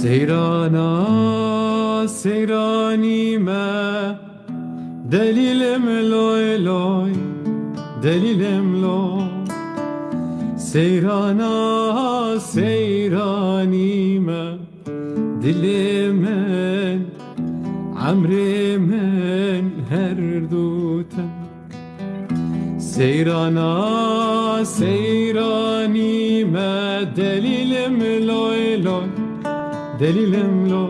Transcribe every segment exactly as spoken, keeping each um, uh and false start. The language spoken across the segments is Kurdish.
Seyrana seyranî me, delîlim loy loy, delîlim lo. Seyrana seyranî me, dilê min, emrê min her du te. Seyrana seyranî me, delîlim loy loy, delîlim lo.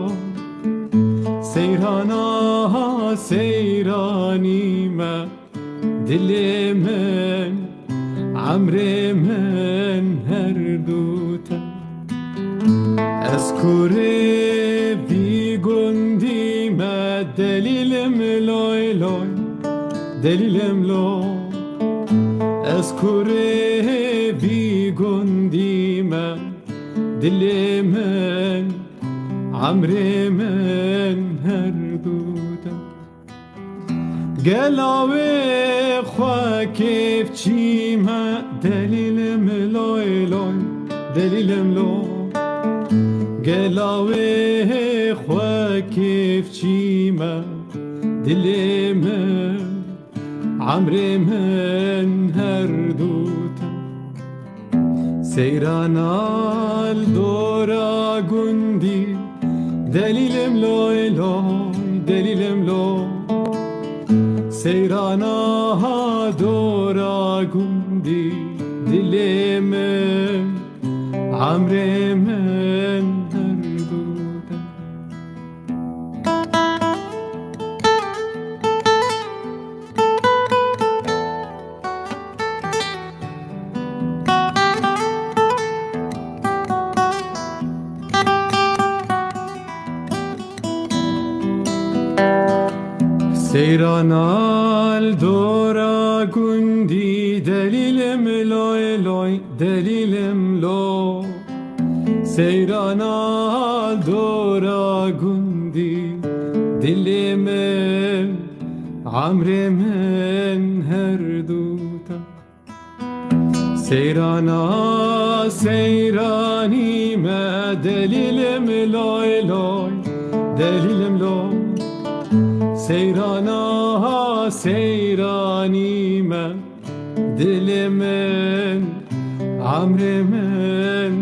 Seyrana seyranî me, dilê min, emrê min her du te. Ez kurê vî gundî me, delîlim loy loy, delîlim lo. Ez kurê vî gundî me, dilê min, emrê min her du te. Gela wê xwe kêfçî me, delîlim loy loy, delîlim lo. Gela wê xwe kêfçî me, dilê min, emrê min her du te. Seyrana li dora gundî, delîlim loy loy, delîlim lo. Seyrana ha dora gundî, dilê min, emrê min her du te. Seyrana li dora gundî, delîlim loy loy, delîlim lo. Seyrana dora gundî, dilê min, emrê min her du te. Seyrana seyranî me, delîlim loy loy, delîlim lo. Seyrana seyranî me, dilê min, emrê min